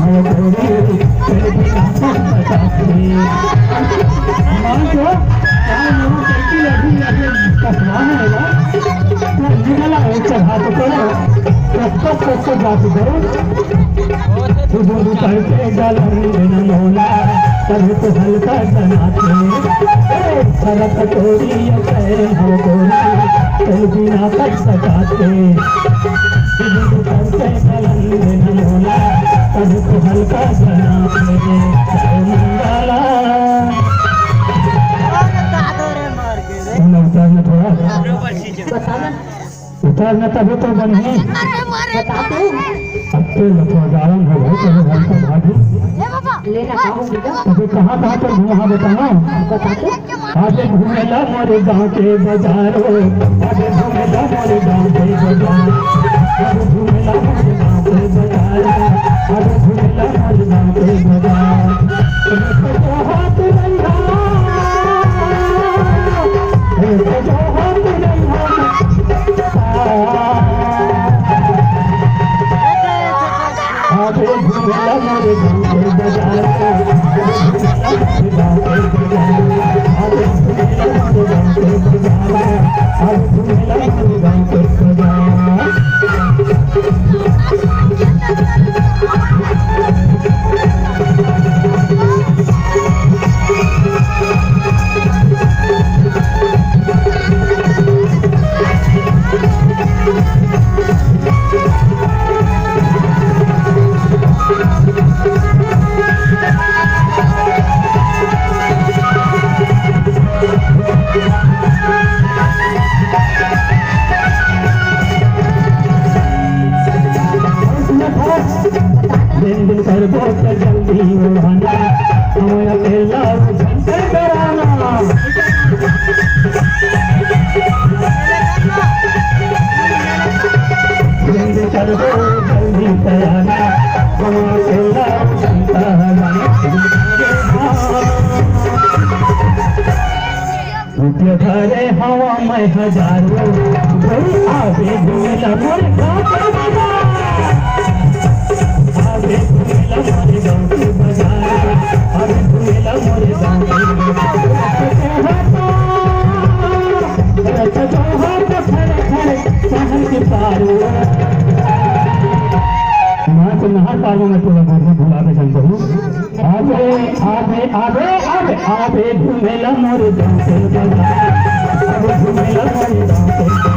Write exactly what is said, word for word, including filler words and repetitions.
मान लो, चाहे मोर साइकिल अभी, अभी कसवा है ना, तो निकला है, चढ़ा तो करो, कोको, कोको जा तो करो। तू बोलू करके गलन बिन मोला, तब तो हल्का जनाते। ए, सरक तोरी ये कहे हो गोरी, चल बिना कर सकाते। तू बोलू करके गलन बिन मोला, तब तो हल्का जनाते। जय मंगला। उतारना थोड़ा। उतारना तभी तो बनही। बता तू। अब तो लफड़ा गारन हो भाई, तभी भाई को भागी। लेना का हो बेटा? अबे कहाँ कहाँ पर घूमा बताओ? बता तू। आज घूमेला मोरे गाँव के बाजारो, आज घूमेला मोरे गाँव के बाजार, आज घूमेला मोरे गाँव के बाजार, आज घूमेला मोरे गाँव के बाजार। एक तो हाथ रंगा, एक तो हाथ रंगा। आवे घूमेला मोरे गाँव के बाजार, आवे घूमेला मोरे गाँव के बाजार, आवे घूमेला मोरे गाँव के बाजार, आवे घूमेला मोरे गाँव के बाजार। दिन दिन करबो त जल्दी ओढ़ाना, हम अकेला झंझट कराना। दिन दिन करबो जल्दी कराना, हम अकेला झंझट कराना। रुपया धरे हवा मैं हजारों, भाई आवे घूमेला मोर गाँव के बाजार। आवे घूमेला मोर गाँव के बाजार, आवे घूमेला मोर गाँव के बाजार। रख दो हाथ, रख दो हाथ, खड़े खड़े शहर के पारो। मैं तो नहा पाऊंगा, थोड़ा दूर में भुला के चल जाऊँ। आबे, आबे, आबे, आबे, आबे, घूमेला मोरे गाँव के बाजार। आबे, घूमेला मोरे गाँव के।